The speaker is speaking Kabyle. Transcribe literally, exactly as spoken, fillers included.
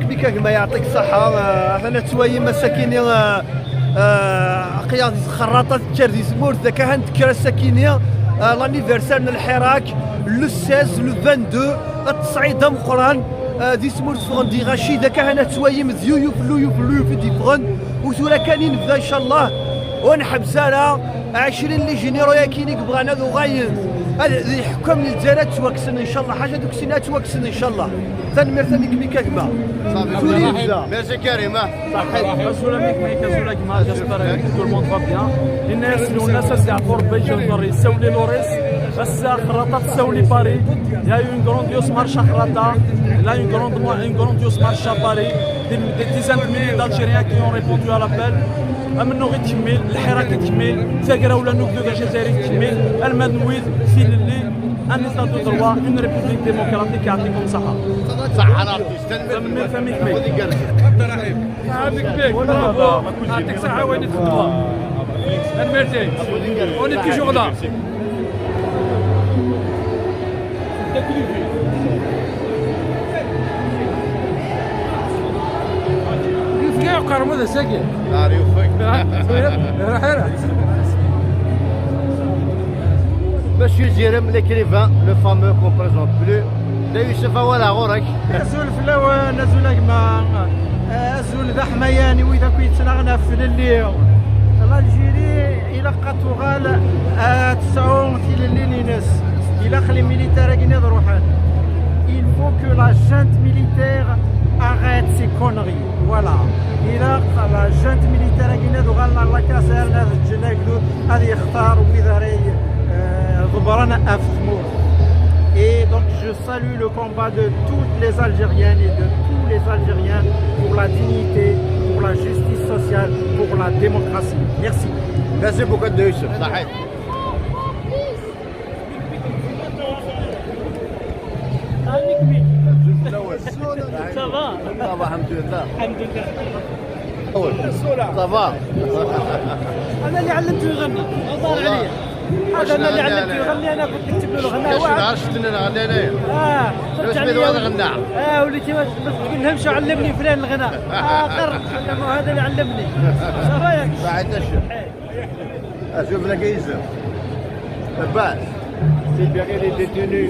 Bika gma, yeɛṭik ṣṣeḥḥa. Ah, atan ad twayim ass-akini, ah, ah, aql-aɣ di txerraṭa tekker di tmurt, da kan tekker ass-akini, ah, l'anniversaire n lḥirak, le seize, le vingt-deux, ttesɛid ameqqran, ah, di tmurt ffɣen-d iɣaci, da kan ad twayim d yuyuf, luyuf, luyuf i d-yeffɣen. U tura kan i nebda, ncallah, ur nḥebbes ara. Ɛecrin les généraux-yakini i yebɣan ad uɣalen ad, d iḥekkam n Lezzayer ad ttwakksen, ncallah, ḥaca deg sin ad ttwakksen, ncallah. Tanemmirt-nni i gma. Merci Karim, ah. Azul a mik, mik, azul a gma, j'espère que tout le monde va bien. Inna-yas Lwennas, ad s-yeɛfu Rebbi, ijehd ur yessawli Loris. Ass-a, xerraṭa tessawli Paris. Il y a eu une grandiose marche à Xerraṭa. Il y a eu une grande, une grandiose marche à Paris. Des, des dizaines de milliers d'Algériens qui ont répondu à l'appel. Amennuɣ i tkemmil, lḥirak i tkemmil, tagrawla n ugdud ajazzayri i tkemmil, alma d wid, tilelli, un état de droit, une république démocratique, yeɛṭikum ṣṣeḥḥa. Ṣṣeḥḥa a Rebbi, tanemmirt a mik. Tanemmirt a mik. Yeɛṭik ṣṣeḥḥa wayen i txedmeḍ. Tanemmirt. On est toujours là. Yufeg-aɣ uqermud ass-agi. Nar yufeg. Ruḥ ara. Monsieur Zirem, l'écrivain, le fameux qu'on présente plus. Da Yusef, awal ɣur-k. Azul fell-awen, azul a gma. Azul d aḥmayan i wid akk yettnaɣen ɣef tlelli. L'Algérie ilaq ad tuɣal ad tesɛu tilellin-ines. Ilaq les militaires-agi ad ruḥen. Il faut que la junte militaire arrête ces conneries. Voilà. Ilaq la junte militaire-agi ad uɣalen ar la caserne, ad ǧǧen agdud ad yextar wid ara y-, eh, ḍebbren ɣef tmurt. Et donc je salue le combat de toutes les Algériennes et de tous les Algériens pour la dignité, pour la justice sociale, pour la démocratie. Merci. Merci beaucoup, Da Yusef. Ṣaḥit. Ça va? Ça va, الحمد لله. الحمد لله. Ça va. انا اللي علمته يغني، غدار عليا. هذا انا اللي علمته يغني، انا كنت نكتب له الغناء واحد. شفت نهار شفتني نغني انايا؟ اه، درت عليا. اه، وليتي ما تقول لهمش علمني فلان الغناء. اه، قر. هذا اللي علمني. صافي ياك؟ بعد اش؟ اشوف لك يزن. لاباس. C'est bien, il est détenu.